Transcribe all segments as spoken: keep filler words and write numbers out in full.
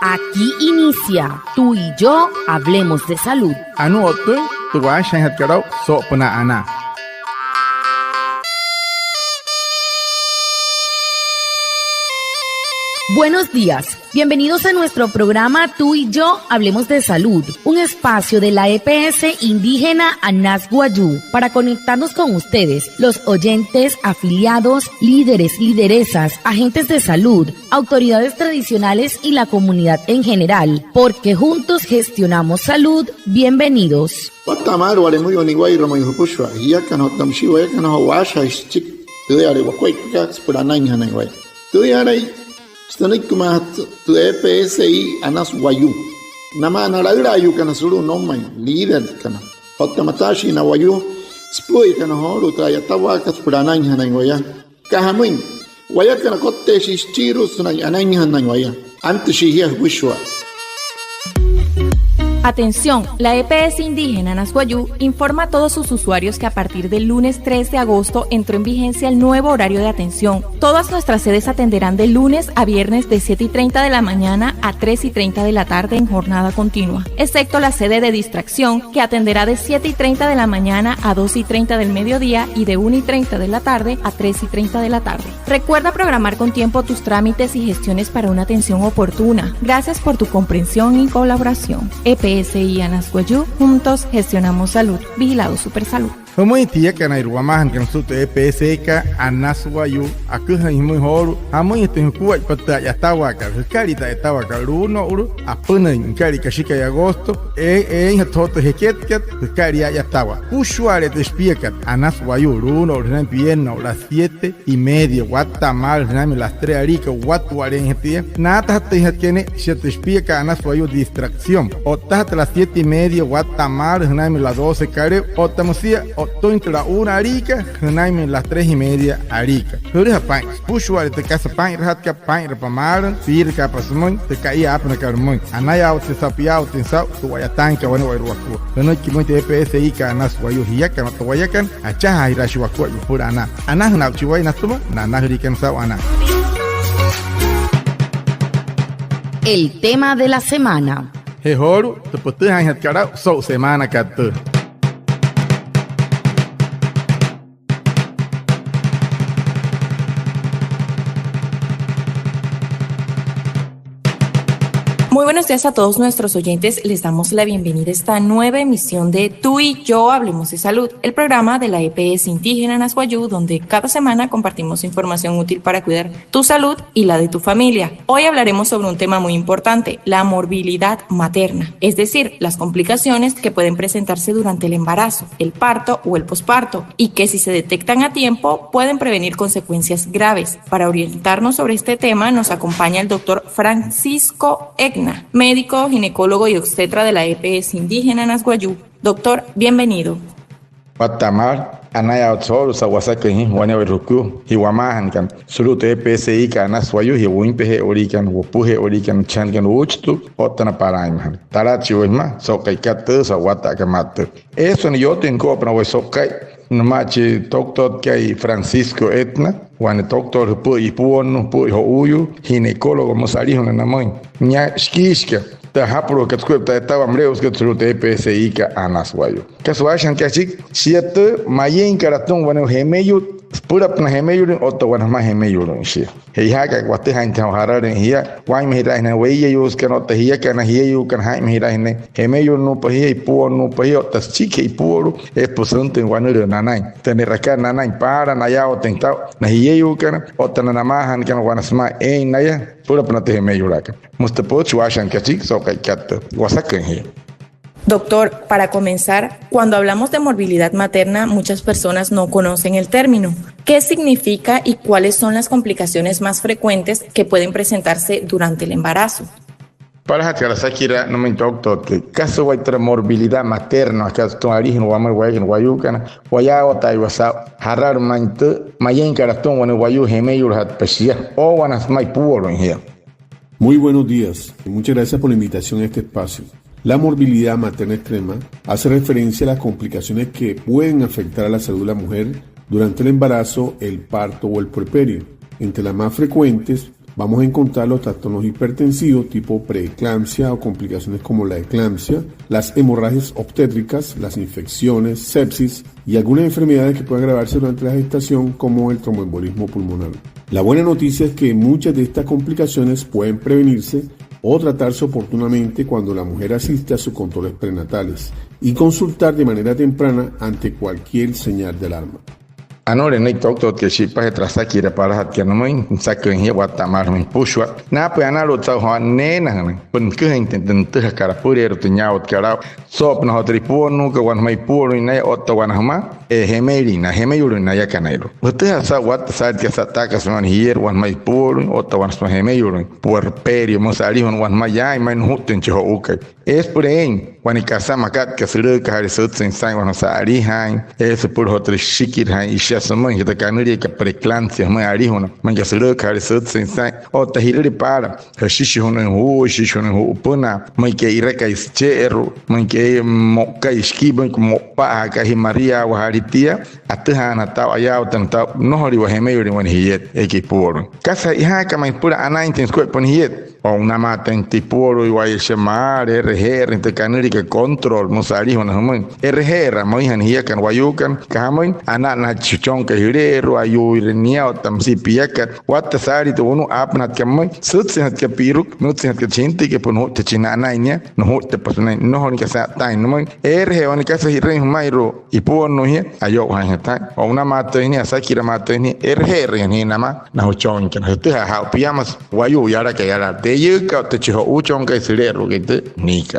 Aquí inicia Tú y yo hablemos de salud. Anuu o'ttüin tü waashajaainjatkat aa'u soo'opünaa anaa. Buenos días. Bienvenidos a nuestro programa Tú y yo hablemos de salud, un espacio de la E P S indígena Anas Wayuu para conectarnos con ustedes, los oyentes, afiliados, líderes, lideresas, agentes de salud, autoridades tradicionales y la comunidad en general, porque juntos gestionamos salud. Bienvenidos. Watta'a maalü wale müyuu na niwa'irua mayuu jüpüshua jiakana otta müshii wayakana joo waashajaain süchiki tüüyale wakuaippakat süpüla anainjanain waya. Tüüyalai sünüikimaajatü tü E P S I Anas Wayuu namaa na laülaayuukana sulu'u noumain, líderkana otta mataashii na wayuu süpü'üyakana joolu'u tü a'yatawaakat süpüla anainjanain waya. Aka jamüin, wayakana kotteeshii süchiirua sünain anainjanain waya. Antüshii jia jüpüshua. Atención, la E P S indígena Anas Wayuu informa a todos sus usuarios que a partir del lunes tres de agosto entró en vigencia el nuevo horario de atención. Todas nuestras sedes atenderán de lunes a viernes de siete y treinta de la mañana a tres y treinta de la tarde en jornada continua, excepto la sede de distracción, que atenderá de siete y treinta de la mañana a dos y treinta del mediodía y de una y treinta de la tarde a tres y treinta de la tarde. Recuerda programar con tiempo tus trámites y gestiones para una atención oportuna. Gracias por tu comprensión y colaboración. E P S I Anas Wayuu, juntos gestionamos salud. Vigilado Supersalud. Jümüin tü jiakanairua wamaajanakana sulu'u tü E P S I-kat Anas Wayuu, aküjüin jümüin joolu'u jamüinjatüin jukuaippa tü a'yatawaakat, jükalia tü a'yatawaakat luuno'ulu apünüin nüka'lia kashikai agosto, ee, eeinjatü joo tü jeketkat jükalia a'yatawaa. Jüpüshua'ale tü shipiakat Anas Wayuu luuno'ulu jünainmüin viernes o'u las siete y media, watta'a maalü jünainmüin las tres aliika, watuwa'aleeinjatü tia. Naatajatüinjatkat ne'e shia tü shipiakat Anas Wayuu distracción. O'ttajatü las siete y media, watta'a maalü jünainmüin las doce kale'u, otta müsia o'ttüinjatü las una aliika jünainmüin las tres y media aliika. Jülüja paa'in, süpüshua'ale tü kasa paa'inrajatkat, paa'inrapa maalü, piirakaapa sümüin tü ka'i aapünakat pümüin. Anayaawatse saa'u, piyaawatse saa'u tü wa'yataainkat wane'ewai wakua. Jünüiki pümüin tü E P S I-kat Anas Wayuu, jiakana otta wayakana achajaajiraashii wakuaippa süpüla anaa. Anajüna aa'uchii waya natüma na anajüliikana saa'u anaa. El tema de la semana. Je joolu'u tü pütüjaainjatkat aa'u so'u semaanakat tüü. Muy buenos días a todos nuestros oyentes. Les damos la bienvenida a esta nueva emisión de Tú y yo hablemos de salud, el programa de la E P S indígena Anas Wayuu, donde cada semana compartimos información útil para cuidar tu salud y la de tu familia. Hoy hablaremos sobre un tema muy importante, la morbilidad materna, es decir, las complicaciones que pueden presentarse durante el embarazo, el parto o el posparto, y que si se detectan a tiempo pueden prevenir consecuencias graves. Para orientarnos sobre este tema nos acompaña el doctor Francisco Egna, médico, ginecólogo y obstetra de la E P S indígena Anas Wayuu. Doctor, bienvenido. Watta'a maalü, anayaawatse joolu'u saa'u wasaküin jia wane'ewai jukua, jia wamaajanakana sulu'u tü E P S I-kat Anas Wayuu, jia wüinpeje'ewaliikana, wopüje'ewaliikana, chajanakana uuchitut otta na palainmajana. Talaatshii waya jümaa so'u ka'ikat tüü saa'u watta'akat maa tüü. Eesü wane yootüin nükoo'opünaa waya so'u ka'i nümaa chi toktotkai Francisco Etna, wane toktot jüpü'üya ipuonnu, jüpü'üya jo'uuyuu, ginecólogo, müsü alijuna nümüin. Nia shikiishika tü ajapulu'ujakat sukuaippa tü a'yatawaa müle'usükat sulu'u tü E P S I-kat Anas Wayuu. Kasa waashajaainjatkat achiki, shia tü mayeinkat atüma wane jemeyut, süpülapünaa jemeyulüin otta wane jümaa jemeyulüin shia. Je eejaaka watüjaainjatüin joo jaralüin jia, waa'inmajiraainjanain weiyayuusükana otta jiakana na jieyuukana, jaa'inmajiraainjanain jemeyulnuupa jia, ipuonnuupa jia otta süchikijee ipuolu'u, eesü süpüla süntüin wanülüü nanain. Tü ne'rakat nanain paala, nayaawatüin saa'u na jieyuukana otta na namaajanakana wanaa sümaa eein naya süpülapünaa tü jemeyulaakat. Müsü tü pütchi waashajaainjatkat achiki so'u ka'ikat tüü. Wasaküin jia. Doctor, para comenzar, cuando hablamos de morbilidad materna, muchas personas no conocen el término. ¿Qué significa y cuáles son las complicaciones más frecuentes que pueden presentarse durante el embarazo? Palajatka asakiraa nümüin toktotkai, kasa wayuu türa morbilidad materna, aka sütüma alijuna wamüin wayakana wayuukana, wayaawataiwa saa'u jaralü ma'i tü mayeinkat atüma wane wayuu jemeyulajatpa shia o wanaa sümaa ipuoluin jia. Muy buenos días y muchas gracias por la invitación a este espacio. La morbilidad materna extrema hace referencia a las complicaciones que pueden afectar a la salud de la mujer durante el embarazo, el parto o el puerperio. Entre las más frecuentes Vamos a encontrar los trastornos hipertensivos tipo preeclampsia o complicaciones como la eclampsia, las hemorragias obstétricas, las infecciones, sepsis y algunas enfermedades que pueden agravarse durante la gestación como el tromboembolismo pulmonar. La buena noticia es que muchas de estas complicaciones pueden prevenirse o tratarse oportunamente cuando la mujer asiste a sus controles prenatales y consultar de manera temprana ante cualquier señal de alarma. Anuu nütüma doctor que shi'ipajee tü asakiraa palajatka nümüin, nüsaküin jia watta maalü jümüin jüpüshua. Naapüin analu'ut saa'u joo neenajünüin süpüla nüküjüinjatüin tü nütüjakat apüleerua, tü niyaawatkat aa'u soo'opünaa joo tü ipuolunnuukat, wanaa jümaa ipuolüin naya otta wanaa jümaa jemeliin, jemeyulüin nayakanairua. Jütüjaa saa'u watta saalii tia sa'ataaka sümaa wane jierü wanaa jümaa ipuolüin otta wanaa sümaa jemeyulüin, puerperio müsü alijuna, wanaa jümaa yaain ma'i nujuttüin chi jo'uukai. Eesü süpüla eein wane kasa makat aka sülüükajale sütsüin saa'in wanaa sa'alijaain, eesü süpüla joo tü süshikirajaain shia sümüin, tü kanüliakat preeclampsia jümüin alijuna, müin aka sülüükajale sütsüin saa'in otta ji'rüle paala jüshishijunüin ju'u, jüshishijunüin ju'upünaa, müin aka e'irakai süche'eru'u, müin aka eein mo'ukai shikii, müin aka mo'upa'ajaakai jia mariaawajaalia tia, atüjaanajatü aa'u, ayaawatünajatü aa'u, nnojoliwa jemeyulüin wane jiet eekai ipuolüin. Kasa ja'ijaaka ma'i süpüla anainjatüin sukuaippa wane jiet. O'unamaatüin tü ipuoluiwa'aya shia maa'ale, e'reje'erüin tü kanüliakat control müsü alijuna jümüin. E'reje'eraa müinjana jiakana wayuukana, aka jamüin, ana'anajachi jüchonkai jüle'eru'u, ayuuire nia otta müsia piakat. Watta saalii tü wunu'u aapünajatkat pümüin, sütsüinjatkat pi'iruk, nütsüinjatkat chi jintüikai, süpüla nujuittüin chi na'anain nia, nujuittapa sünain nnojolüin kasa a'ataain nümüin. Eere je wane kasa ji'rüin jümairua ipuolunnuuin jia, ayo'ujainjatü jaa'in, o'unamaatüin jia, asakiramaatajüin jia, e'reje'erüinjana jia namaa na jüchonkai. Jütüjaa jaa'u piamasü wayuu yalakai yalaajatü, tü eiyuukat otta chi jo'uuchonkai süle'eru'ukai tü niikat.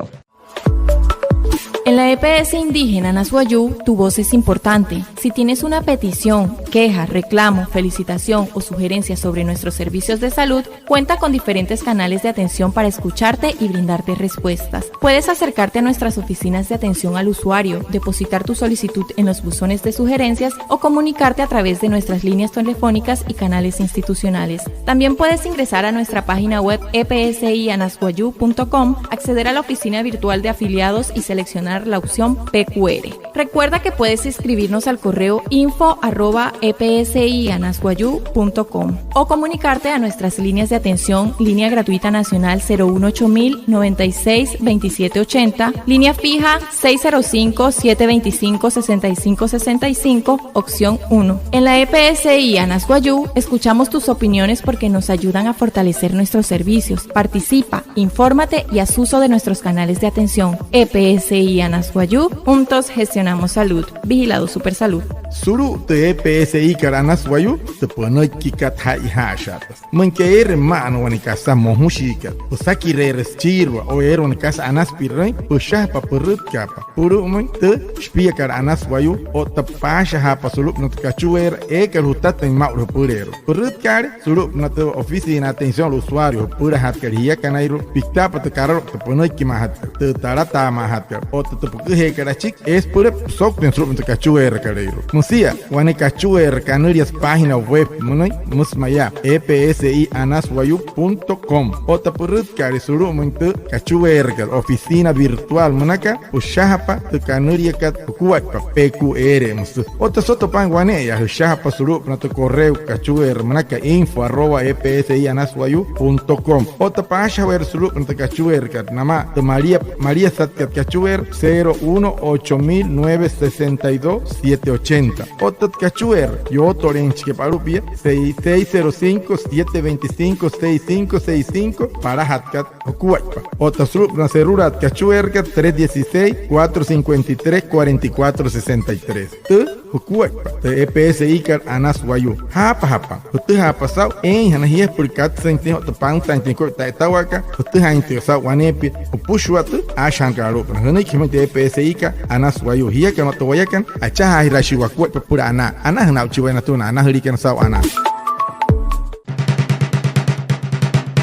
En la E P S Indígena Anas Wayuu, tu voz es importante. Si tienes una petición, queja, reclamo, felicitación o sugerencia sobre nuestros servicios de salud, cuenta con diferentes canales de atención para escucharte y brindarte respuestas. Puedes acercarte a nuestras oficinas de atención al usuario, depositar tu solicitud en los buzones de sugerencias o comunicarte a través de nuestras líneas telefónicas y canales institucionales. También puedes ingresar a nuestra página web E P S I anas wayuu punto com, acceder a la oficina virtual de afiliados y seleccionar la opción P Q R. Recuerda que puedes escribirnos al correo info arroba E P S I anas wayuu punto com o comunicarte a nuestras líneas de atención, línea gratuita nacional cero uno ocho mil noventa y seis veintisiete ochenta, línea fija seis cero cinco, siete veinticinco, sesenta y cinco sesenta y cinco, opción uno. En la E P S I Anas Wayuu escuchamos tus opiniones porque nos ayudan a fortalecer nuestros servicios. Participa, infórmate y haz uso de nuestros canales de atención. E P S I Anas Wayuu, juntos gestionamos salud. Vigilado Supersalud. Sulu'u tü E P S I-kat Anas Wayuu, tü pünüikikat ja'ijaashaatasü. Müinka eere püma'ana wane kasa mojushiikat, püsakireere süchiirua o eere wane kasa anasü pi'rüin, püshajapa, pürütkaapa. Sulu'umüin tü shipiakat Anas Wayuu otta paashajaapa sulu'upünaa tü kachueera eekat jutatüin maa'ulu jüpüleerua. Pürütkaale sulu'upünaa tü oficina de atención al usuario jüpülajatkat jiakanairua, pittaapa tü karaloukta pünüikimaajatkat, tü talataamaajatkat otta tü püküjeekat achiki, eesü süpüla püsouktüin sulu'upünaa tü kachueerakalüirua. Müsia wane kachueera kanüliasü página web münüin, müsü mayaa E P S I anas wayuu punto com. Otta pürütkaale sulu'umüin tü kachueerakat oficina virtual münaka, püshajapa tü kanüliakat jukuaippa, P Q R müsü. Otta soto paa'in wane'eya, jüshajapa sulu'upünaa tü correo kachueera münaka, info arroba E P S I anas wayuu punto com. Otta paashajaweerü sulu'upünaa tü kachueerakat namaa tü malia, maliasatkat kachueera cero uno ocho mil nueve sesenta y dos siete ochenta. Otta tü kachueera yootoleeinjachikai palu'u pia, seis, seis cero cinco, siete veinticinco, seis cinco seis cinco, palajatkat jukuaippa. Otta sulu'upünaa tü celular kachueerakat tres dieciséis, cuatro cincuenta y tres, cuarenta y cuatro sesenta y tres. Tü jukuaippa tü E P S I-kat Anas Wayuu. Jaapajapa, jütüjaapa saa'u eeinjana jia süpüla katsüinjatüin otta pansaainjatüin jukuaippa tü a'yatawaakat, jütüjaainjatüin saa'u waneepia jüpüshua tü aashajaakat alu'upünaa. Jünüiki jümüin tü E P S I-kat Anas Wayuu. Jiakana otta wayakana, achajaajiraashii wakuaippa süpüla anaa. Anajüna aa'uchi waya natüma na anajüliikana saa'u anaa.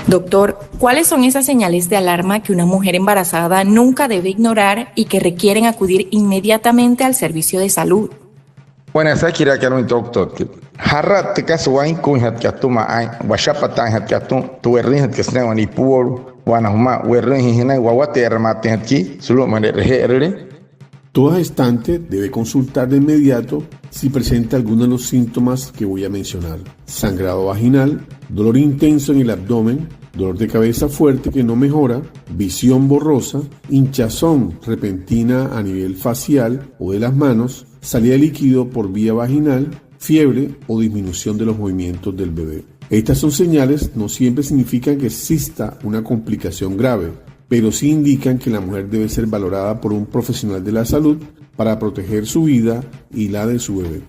Doctor, ¿cuáles son esas señales de alarma que una mujer embarazada nunca debe ignorar y que requieren acudir inmediatamente al servicio de salud? Wane asakiraakat nümüin tü doctorküt. ¿Jara tü kasa wainkuuinjatkat atüma aa'in, washapataainjatkat atüma tü we'rüinjatkat sünain wane ipuolu, wanaa jümaa we'rüinjatüin jünain wawate'eramaatüinjatkii sulu'umüin e'reje'erüle? Toda gestante debe consultar de inmediato si presenta alguno de los síntomas que voy a mencionar: sangrado vaginal, dolor intenso en el abdomen, dolor de cabeza fuerte que no mejora, visión borrosa, hinchazón repentina a nivel facial o de las manos, salida de líquido por vía vaginal, fiebre o disminución de los movimientos del bebé. Estas son señales, no siempre significan que exista una complicación grave, pero sí indican que la mujer debe ser valorada por un profesional de la salud para proteger su vida y la de su bebé.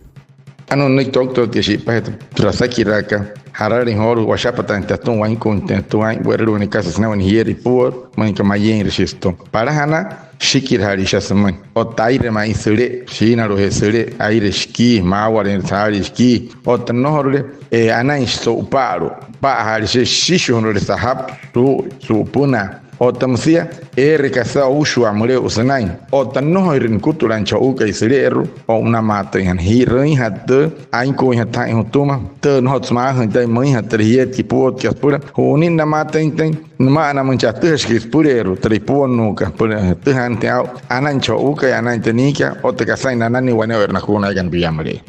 Anuu nünüiki toktotkai shi'ipajee türa asakiraaka, jaralüin joolu'u washapataainjatüin atüma, wainkuuinjatüin atüma, aa'in we'rüle wane kasa sünain wane jierü ipuolu, müinka mayeeirüshii sütüma. Palajana, shikirajaale shia sümüin. Otta aire ma'i süle'e, shiinalu'ujee süle'e, aire shikii, maawaleena saalii shikii. Otta nnojorule, e, anain su'upa'alu'u, pa'ajaale shia, shishu'unüle sajapü, suu'ui, su'upünaa. Otta müsia, eere kasa oushua müle'u sünain. Otta nnojoire nükutulaain chi jo'uukai süle'eru'u, o'unamaatüinjana, ji'rüinjatü, ainkuuinjatü jaa'in jütüma, tü, nnojotsü maajüin taya, müinjatü tü jietkat ipuotkat süpüla, ju'unirü namaatüinjatüin nüma'anamüin chi atüjashikii süpüleerua türa ipuonnuukat, süpüla jütüjaanüinjatüin aa'u anain chi jo'uukai, anain tü niikat otta kasain nanannüin wane'ewai nakua na yaakana piamale.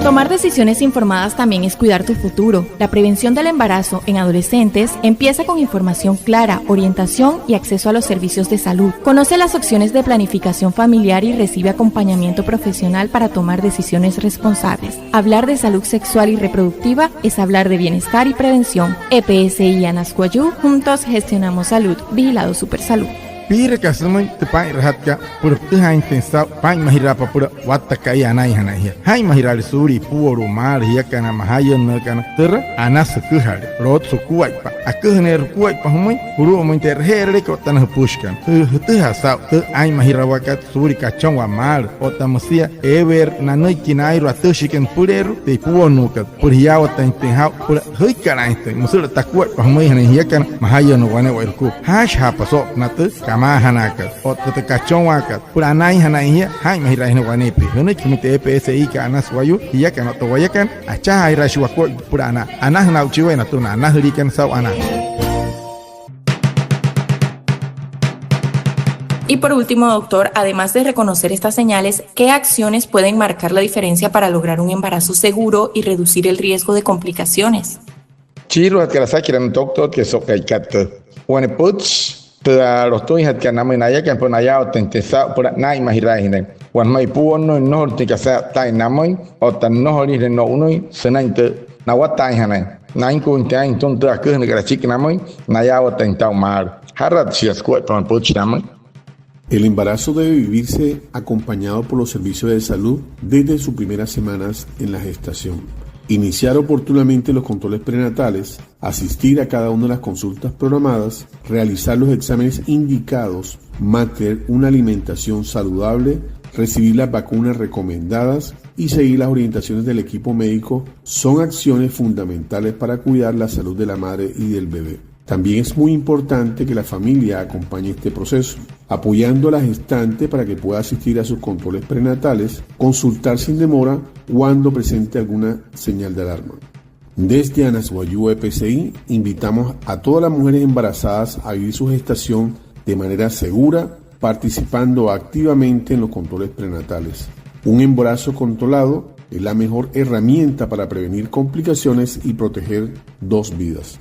Tomar decisiones informadas también es cuidar tu futuro. La prevención del embarazo en adolescentes empieza con información clara, orientación y acceso a los servicios de salud. Conoce las opciones de planificación familiar y recibe acompañamiento profesional para tomar decisiones responsables. Hablar de salud sexual y reproductiva es hablar de bienestar y prevención. E P S I Anas Wayuu, juntos gestionamos salud. Vigilado Supersalud. Piiraka sümüin tü paa'inrajatkat süpüla pütüjaainjatüin saa'u paa'inmajiraapa süpüla watta ka'i anainjanain jia. Jaa'inmajiraale suulia ipuolu'u maalü jiakana, majayünnüükana, türa anasü jüküjale, lotüsü jukuaippa, aküjüneerü jukuaippa jümüin julu'umüin tü e'reje'erülekat otta na jüpüshikana. Jü, jütüjaa saa'u tü aa'inmajirawaakat suulia kachonwaa maalü otta müsia eeweerü nanüiki naa'inrua atüjashiikana süpüleerua tü ipuonnuukat süpüla jiyaawatüinjatüin jaa'u süpüla jüikkalaainjatüin müsü'üla takuaippa jümüinjanain jiakana, majayünnüü wane'ewai jukua. Jaashajaapa soo'opünaa na tü kamaajanaakat otta tü kachonwaakat süpüla anainjanain jia, jaa'inmajiraainjana waneepia. Jünüiki jümüin tü E P S I kat Anas Wayuu, jiakana otta wayakana achajaajiraashii wakuaippa süpüla anaa. Anajünaa'uchi waya natüma na anajüliikana saa'u anaa. Y por último, doctor, además de reconocer estas señales, ¿qué acciones pueden marcar la diferencia para lograr un embarazo seguro y reducir el riesgo de complicaciones? Chiiruajatkat asakiraa na toktotkai so'u ka'ikat tüü. Wane pütchi, tü, aa, lotüinjatkat namüin na ayakana süpüla nayaawatüinjatüin saa'u süpüla naa'inmajiraainjanain. Wanaa jümaa ipuonnuuin, nnojolüinjatüin kasa'a taa'in namüin otta nnojoliinjatüin no'unüin sünain tü nawataainjanain, nainkuuinjatüin aa'in jütüma tü aküjünakat achiki namüin, nayaawatüinjatüin aa'u maalü. ¿Jaratshi shia sukuaippa wane pütchi namüin? El embarazo debe vivirse acompañado por los servicios de salud desde sus primeras semanas en la gestación. Iniciar oportunamente los controles prenatales, asistir a cada una de las consultas programadas, realizar los exámenes indicados, mantener una alimentación saludable, recibir las vacunas recomendadas y seguir las orientaciones del equipo médico son acciones fundamentales para cuidar la salud de la madre y del bebé. También es muy importante que la familia acompañe este proceso, apoyando a la gestante para que pueda asistir a sus controles prenatales, consultar sin demora cuando presente alguna señal de alarma. Desde Anas Wayuu E P S I invitamos a todas las mujeres embarazadas a vivir su gestación de manera segura, participando activamente en los controles prenatales. Un embarazo controlado es la mejor herramienta para prevenir complicaciones y proteger dos vidas.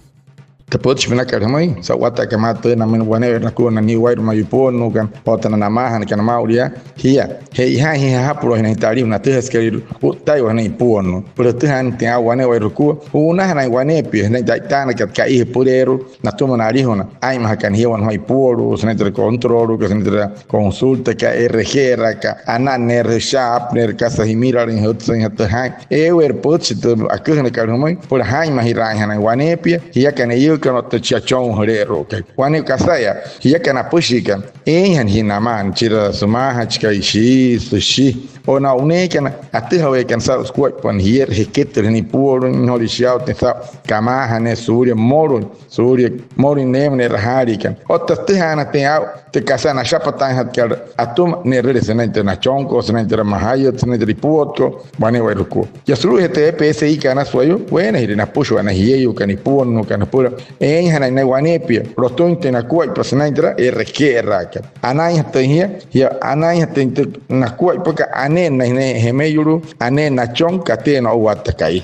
Tü pütchi pünakat jümüin, so'u watta'akat maa tüü namüin wane'ewai nakua na ni'wairua mayuu ipuonnuukana otta na namaajanakana maa'ulu yaa, jia, che'ojaain jia jajapulu'ujinajee tü alijuna atüjasükalüirua, ju'ttaiwa jünain ipuonnuu süpüla jütüjaanüinjatüin aa'u wane'ewai jukua, ju'unajanain waneepia sünain tü a'itaanakat ka'i jüpüleerua natüma na alijuna aa'inmajakana jia wanaa jümaa ipuolu'u, sünain türa controlkat, sünain türa consultakat, e'reje'eraakat, ana'nneerü jüsha'a, aapüneerü kasa, jimiralüin jütsüinjatü jaa'in. Eeweerü pütchi tü aküjünakat jümüin süpüla jaa'inmajiraainjanain waneepia jiakana eyüükana otta chi achonjüle'eru'ukai. Wane kasaya, jiakana apüshiikana, eeinjana jia namaa, chira sümaajachikai, shii, süshi, o na o'uneekana atüjaweekana saa'u sukuaippa wane jierü jeketüle jünain ipuoluin, nnojolüin shiyaawatüin saa'u kamaajanee suulia mmolüin, suulia mmolüin neemüin ne'rajaaliikana. Otta sütüjaanüinjatüin aa'u tü kasa nashapataainjatkat atüma ne'rüle sünain türa nachonkot, sünain türa majayüt, sünain türa ipuotkot wane'ewai jukua. Yaa sulu'ujee tü E P S I kat Anas Wayuu, weenajirüin napüshua na jieyuukana ipuonnuukana süpüla eeinjanain naya waneepia lotüinjatüin nakuaippa sünain türa e'reke'eraakat. Anainjatüin jia, jia anainjatüin tü nakuaippakat aneena na jemeyulu'u, aneena na achon, kateena o'u watta ka'i.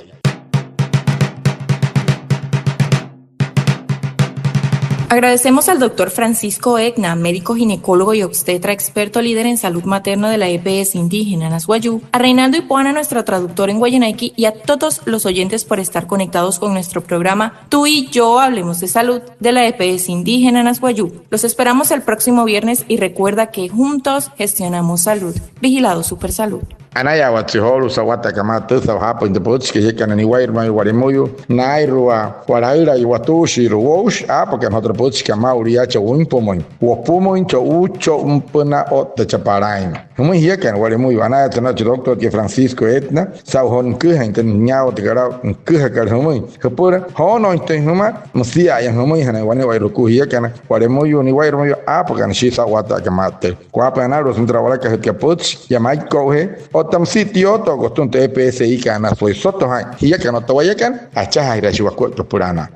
Agradecemos al doctor Francisco Egna, médico ginecólogo y obstetra experto líder en salud materna de la E P S indígena Anas Wayuu, a Reinaldo Ipuana, nuestro traductor en wayanaki, y a todos los oyentes por estar conectados con nuestro programa Tú y yo hablemos de salud de la E P S indígena Anas Wayuu. Los esperamos el próximo viernes y recuerda que juntos gestionamos salud. Vigilado Supersalud. Anayaawatse joolu'u saa'u watta'a aka maa tü saa'u jaapüin tü pütchikat jiakana niwa'irua ma'i wa'lemüyuu, naa'irua walaülain watuushiirua woushi aapakana joo tü pütchikat maa'ulu yaa chaa wüinpümüin, wopumüin, cho'uucho'upünaa otta chaa palaainmüin. Jümüin jiakana wa'lemüyuu, anayaawatse na chi doctorkai Francisco Etna saa'u joo nüküjain tü niyaawatakat aa'u nüküjakat jümüin. Jüpüla joonooinjatüin jümaa, müsia'aya jümüinjanain wane'ewai jukua jiakana wa'lemüyuu, niwa'irua ma'i aapakana shia saa'u watta'a aka maa tü. Kuaapüin analu'ut süntüra walakajütkat pütchi yaa Maiko'ujee otta müsia tü yootookot sütüma tü E P S iikana, soto jaa'in jiakana otta wayakana, achajaajiraashii wakuaippa süpüla anaa.